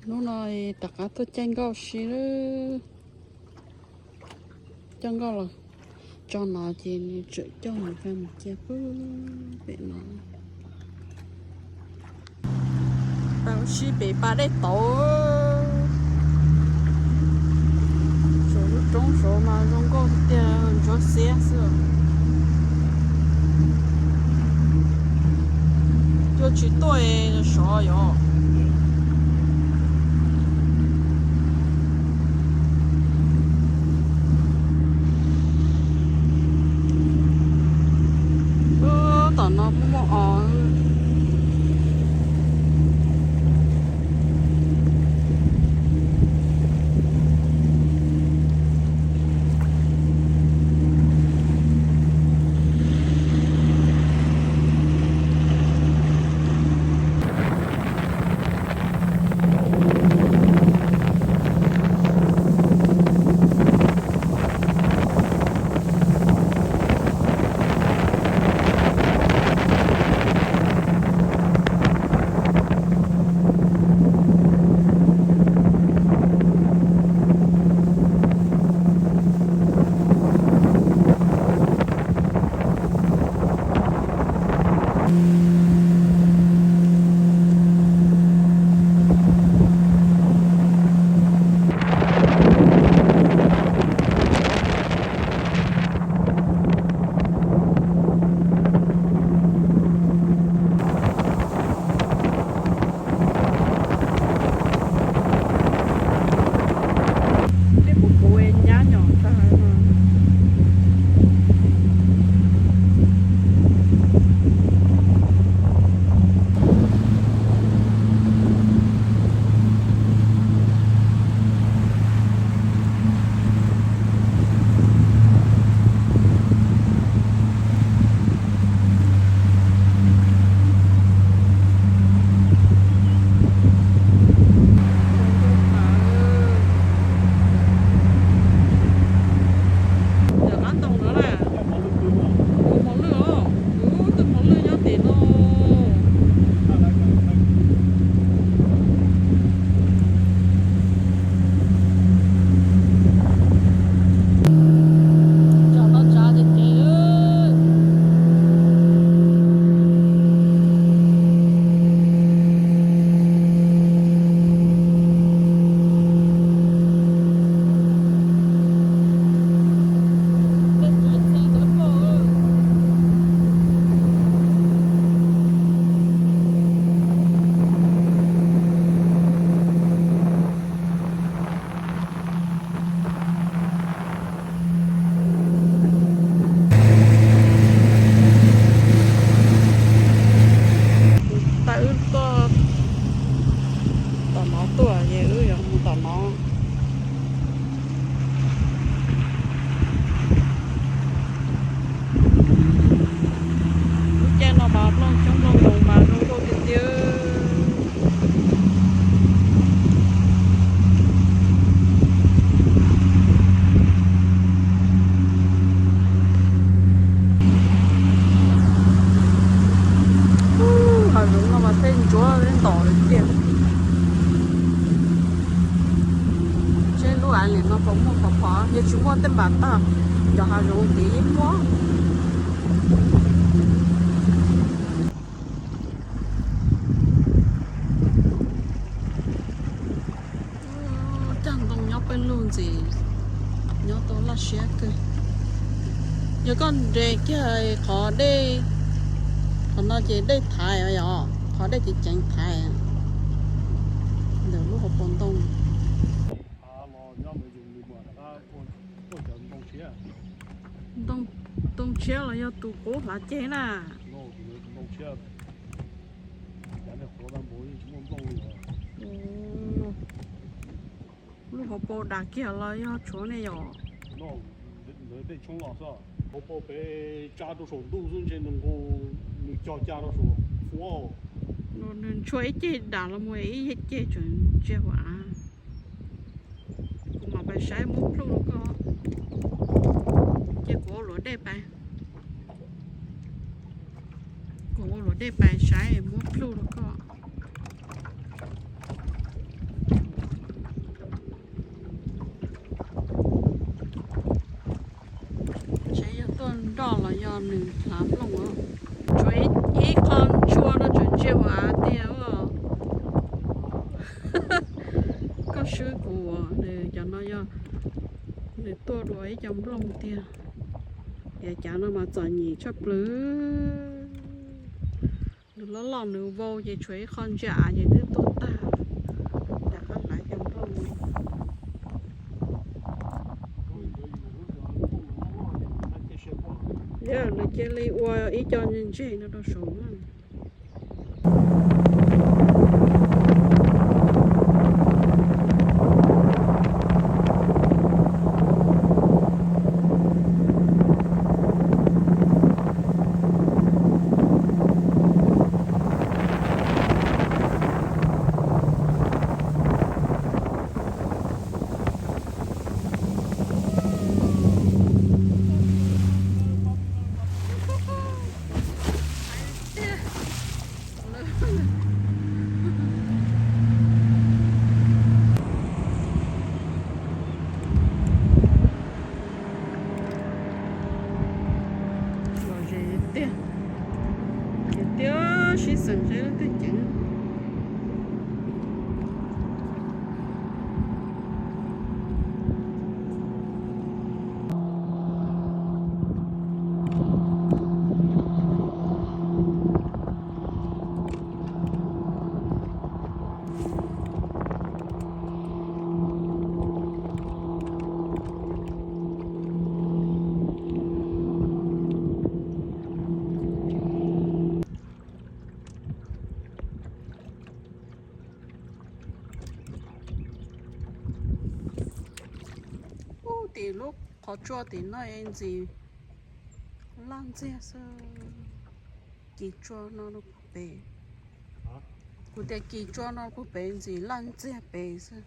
Hnub no rov qab tuaj caij nkoj si lawm. Coj nkoj los tso no ces nws tseem coj mus rau mus cia pub pem no. Peb ua si pem pas dej tauv. Saum lub roob saud mas zoo nkauj tiag, ntsuab xiab xwb. Cua tsis tuaj sov yom. Tom no kuj muaj os. Tej puv puv nyab nyob tag no. Cov qab ntoo no na. Tus mos lwj os, tus mos lwj nyob tim no. Cov no tsav ces ces. Tab wb tuaj tom no tuaj ces wb yuav mus tom no. Lub caij no mas nplooj xyoob nplooj ntoo mas zoo nkauj tiag tiag. Hav zoov no mas tej ntsuab ntom tiag. Seb lub av liam no puas muaj phom phom, yog tsis muaj tej npam tag, cov hav zoov tid yeej muaj. Cag ntoo nyob pawg lug ntxiv, nyob tau laj siab kawg. Yog koj nres kiag qhov dej, qhov no ces dej thaiv os, qhov dej ceev ceev thaiv ntawm lub hauv paus ntoo. Ntoo tshiab los yog tus qub hlav ceg na. Lub hauv paus dav kiag los yog tshuav ne yom. Hauv paus pem tsa rau saum ntuj xwb ntshe nws nqus, nws cog cag rau saum fuab. Nws ntshua ib ceg dav los mus ib ceg tseem ntsia huv av. Kuv mam pais saib muab plhuj rau koj. Ces kuv ua luam dej pais, kuv ua luam dej pais saib muab plhuj rau koj. Nws hlav nplooj os. Tshuav ib qho ntsua no tseem ntsia hauv av tiag os. Koj swb kuv, nws cov no yog nws tuaj dua ib co nplooj tiag. Yav cav no mas txom nyem tshaj plaws. Nws loj loj nws vau ces tshuav ib qho ntsia av ces twb tuag tag. Rov qab hlav cov nplooj. Yog nws cia li ua ib co ntseg no rau saud na. Lom zem tiag, tiag sib xeem seb lub twg ceev. Ub, tim lub qhov tsua tim no es ntxim laj ntxiag xwb. Kis tsua no puag pem, kuv tias kis tsua no puag pem ntxim laj ntxiag pem xwb.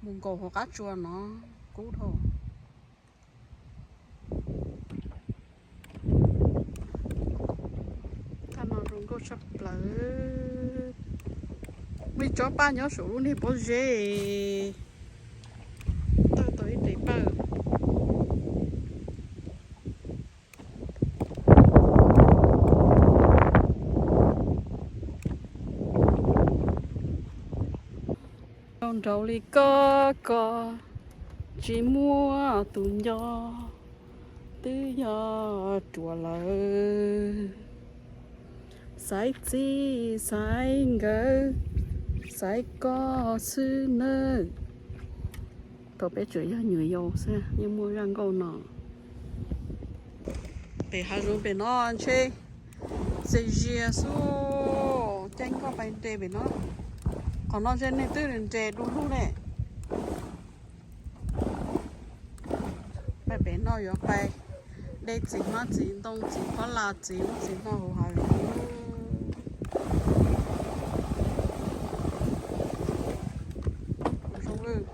Mus nkaum hauv qab tsua no kub dhau. Thaj no zoo nkauj tshaj plaws. Muaj ib tsob paj nyob saum lub niag pob zeb, tawg tau ib daim paj. Zoo nraug li koj ko, tsis muaj tus nco, twb yog ruam lawm. Xaiv txij xaiv nkawm, xaiv koj xwb nawb. Thaum peb tseem yog nyuam yaus xwb yeej muaj zaj nkauj no. Pem hav zoov pem no ntshe txias zias xwb, caij nkoj pais nres pem no. Qhov no ntshe neeg twb nres du lug ne. Pais pem no yuav pais de txiv hmab txiv ntoo txiv phob las txiv lub txiv hmo hauv hav zoov. Zoo lawm.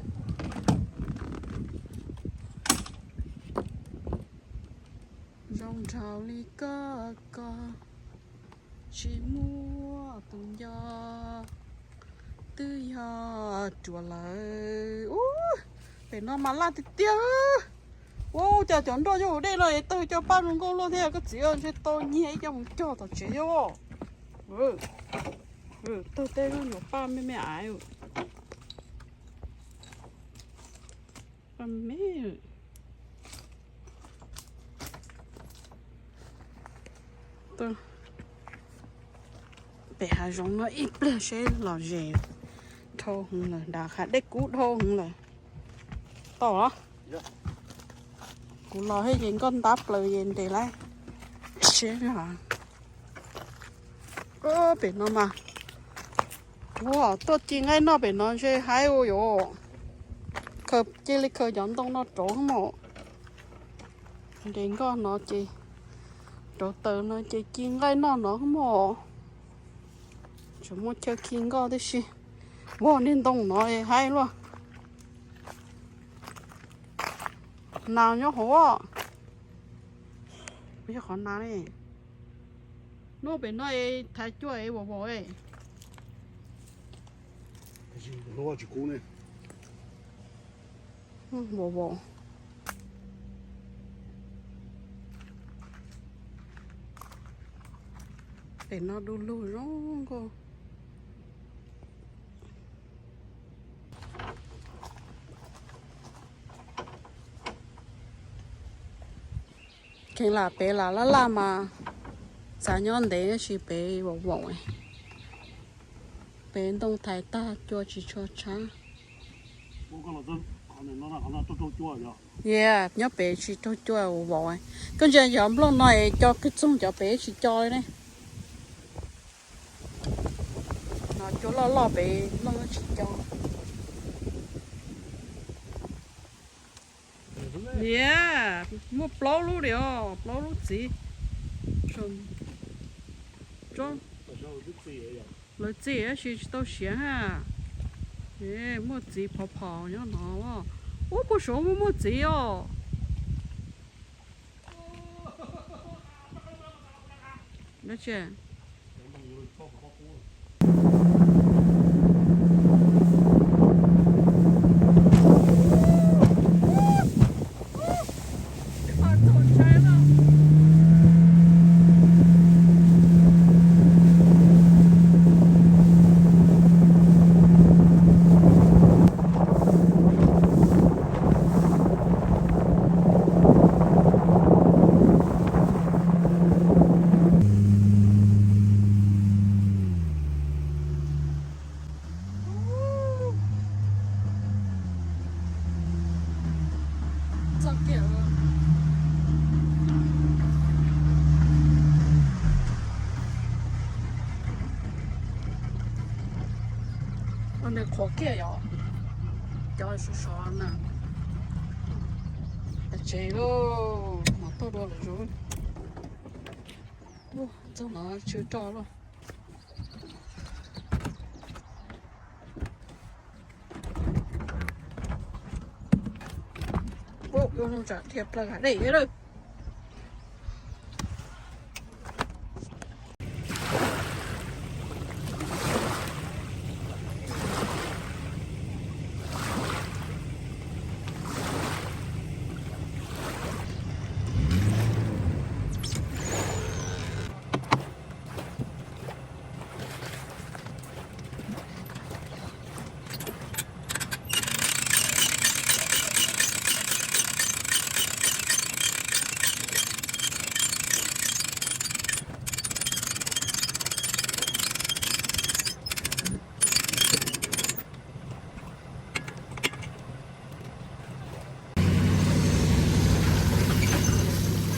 Zoo nraug li koj ko, tsis muaj tus nco, twb yog ruam lawm. Ub, pem no mas laj tiag tiag. Ua cas cov nroj yog ua dej no es tawg cov paj zoo nkauj luaj thiab koj txiv, ntshe tau nyiag ib co mus cog tom tsev thiab. Tawg tej lub nyuam paj me me aiv. Paj me. Pem hav zoov no ib pliag seb lom zem dhau heev lawm, nrad qhav dej kub dhau heev lawm. Tau los? Kuv los thiab ces nkoj ntab plaws ces nres lawm. Seb, pem no mas, ua tuaj ci nqaij noj pem no ntshe haib ua yuav. Cia li khaws cov ntoo no rauv mos. Nres nkoj no ces, rauv taws no ces ci nqaij noj no mos. Tseem muaj chaw khi nkoj tib si. Ua niag ntoo no haib luaj. Nas nyob hauv. Yog qhov nas ne. Nub pem no es thaiv cuaj es vos vos. Vos vos. Pem no du lug zoo nkauj. Kheev lam pem lam laj laj mas xav nyob ntev tab sis pem vaum vaum. Pem ntoo thaiv tag cua tsis tshua tshab. Yeah, nyob pem tsis raug cua vaum vaum. Koj ntsia cov nplooj no es co kawg txoog cov pem tsis co li ne. No cua loj loj pem nplooj tsis co. Yeah, muaj plaub lub li os, plaub lub txiv. Lawv txi tab sis tsis tau siav ha. Muaj txiv phov phom nyob no. Ub, puag saud muaj muaj txiv os. Nws qhuav kiag yom, cov sov sov na. Tsev lauj, mam tuaj dua lwm zaus. Txog no tsw roj lauj. Ua zoo tsam dhia plaws hav dej lawm.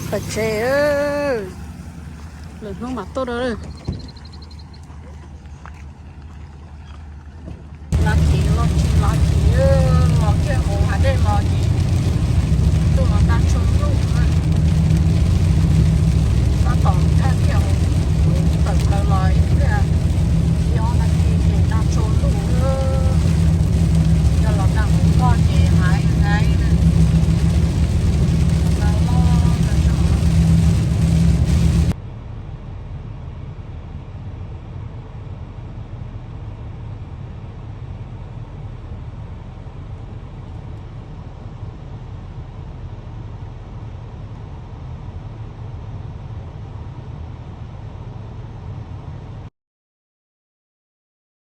Pais tsev, lwm hnub mam tuaj dua. Los tsis los tsis los kiag hauv hav dej los ces tuaj los tag tsaus ntuj na. Tab tom thaj kiag hauv tawm plaws los ib pliag.